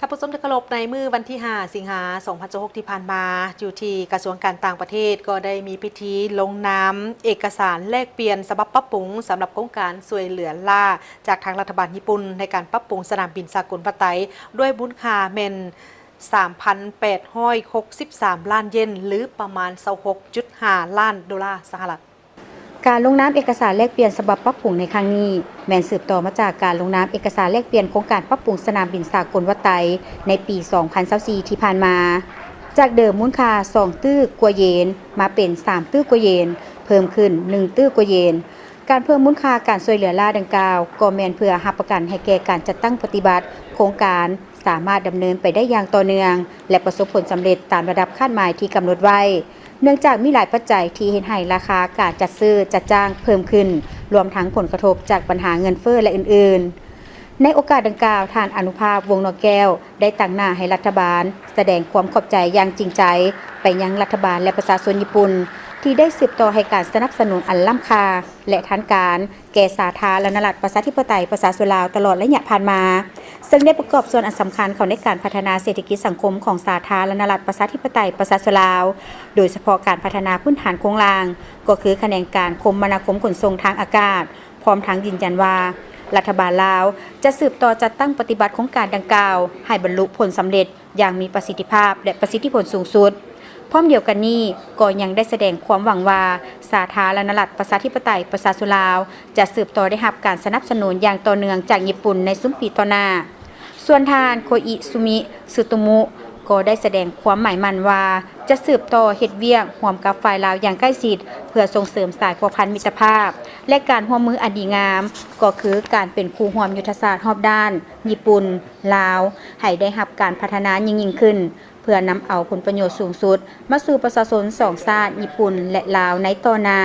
ທ່ານຜູ້ຊົມທີ່ເຄົາລົບ, ໃນມື້ວັນທີຫ້າ ສິງຫາ ສອງພັນຊາວຫົກ ທີ່ຜ່ານມາ, ຢູ່ທີ່ກະຊວງການຕ່າງປະເທດ ກໍໄດ້ມີພິທີລົງນາມເອກະສານແລກປ່ຽນສະບັບປັບປຸງ ສຳລັບໂຄງການຊ່ວຍເຫຼືອລ້າຈາກທາງລັດຖະບານຍີ່ປຸ່ນ ໃນການປັບປຸງສະໜາມບິນສາກົນວັດໄຕ ດ້ວຍມູນຄ່າແມ່ນ ສາມພັນແປດຮ້ອຍຫົກສິບສາມລ້ານເຢນ ຫຼື ປະມານ ຊາວຫົກຈຸດຫ້າລ້ານໂດລາສະຫະລັດ. ການລົງນາມເອກະສານແລກປ່ຽນສະບັບປັບປຸງໃນຄັ້ງນີ້ ແມ່ນສືບຕໍ່ມາຈາກການລົງນາມເອກະສານແລກປ່ຽນໂຄງການປັບປຸງສະໜາມບິນສາກົນວັດໄຕ ໃນປີສອງພັນຊາວສີ່ ທີ່ຜ່ານມາ, ຈາກເດີມມູນຄ່າສອງຕື້ກວ່າເຢນ ມາເປັນສາມຕື້ກວ່າເຢນ, ເພີ່ມຂຶ້ນໜຶ່ງຕື້ກວ່າເຢນ. ການເພີ່ມມູນຄ່າການຊ່ວຍເຫຼືອລ້າດັ່ງກ່າວ ກໍແມ່ນເພື່ອຮັບປະກັນໃຫ້ແກ່ການຈັດຕັ້ງປະຕິບັດໂຄງການ ສາມາດດຳເນີນໄປໄດ້ຢ່າງຕໍ່ເນື່ອງ ແລະ ປະສົບຜົນສຳເລັດຕາມລະດັບຄາດໝາຍທີ່ກຳນົດໄວ້, ເນື່ອງຈາກມີຫຼາຍປັດໄຈທີ່ເຮັດໃຫ້ລາຄາການຈັດຊື້ຈັດຈ້າງເພີ່ມຂຶ້ນ, ລວມທັງຜົນກະທົບຈາກບັນຫາເງິນເຟີ້ ແລະ ອື່ນໆ. ໃນໂອກາດດັ່ງກ່າວ, ທ່ານ ອະນຸພາບ ວົງນອກແກ້ວ ໄດ້ຕາງໜ້າໃຫ້ລັດຖະບານສະແດງຄວາມຂອບໃຈຢ່າງຈິງໃຈໄປຍັງລັດຖະບານ ແລະ ປະຊາຊົນຍີ່ປຸ່ນ ທີ່ໄດ້ສືບຕໍ່ໃຫ້ການສະໜັບສະໜູນອັນລ້ຳຄ່າ ແລະ ທັນການ ແກ່ສາທາລະນະລັດ ປະຊາທິປະໄຕ ປະຊາຊົນລາວ ຕະຫຼອດໄລຍະຜ່ານມາ, ເຊິ່ງໄດ້ປະກອບສ່ວນອັນສຳຄັນເຂົ້າໃນການພັດທະນາເສດຖະກິດສັງຄົມຂອງສາທາລະນະລັດ ປະຊາທິປະໄຕ ປະຊາຊົນລາວ, ໂດຍສະເພາະການພັດທະນາພື້ນຖານໂຄງລ່າງ, ກໍຄືຂະແໜງການຄົມມະນາຄົມຂົນສົ່ງທາງອາກາດ, ພ້ອມທັງຢືນຢັນວ່າ ລັດຖະບານລາວຈະສືບຕໍ່ຈັດຕັ້ງປະຕິບັດໂຄງການດັ່ງກ່າວ ໃຫ້ບັນລຸຜົນສຳເລັດ ຢ່າງມີປະສິດທິພາບ ແລະ ປະສິດທິຜົນສູງສຸດ. ພ້ອມດຽວກັນນີ້, ກໍຍັງໄດ້ສະແດງຄວາມຫວັງວ່າ ສາທາລະນະລັດ ປະຊາທິປະໄຕ ປະຊາຊົນລາວ ຈະສືບຕໍ່ໄດ້ຮັບການສະໜັບສະໜູນຢ່າງຕໍ່ເນື່ອງຈາກຍີ່ປຸ່ນໃນຊຸມປີຕໍ່ໜ້າ. ສ່ວນທ່ານ ໂຄອິຊູມິ ຊຶໂຕມຸ ກໍໄດ້ສະແດງຄວາມໝາຍໝັ້ນວ່າ ຈະສືບຕໍ່ເຮັດວຽກຮ່ວມກັບຝ່າຍລາວຢ່າງໃກ້ຊິດ ເພື່ອສົ່ງເສີມສາຍພົວພັນມິດຕະພາບ ແລະ ການຮ່ວມມືອັນດີງາມ, ກໍຄືການເປັນຄູ່ຮ່ວມຍຸດທະສາດຮອບດ້ານ ຍີ່ປຸ່ນ ລາວ ໃຫ້ໄດ້ຮັບການພັດທະນາຍິ່ງໆຂຶ້ນ, ເພື່ອນຳເອົາຜົນປະໂຫຍດສູງສຸດມາສູ່ປະຊາຊົນສອງຊາດ ຍີ່ປຸ່ນ ແລະ ລາວ ໃນຕໍ່ໜ້າ.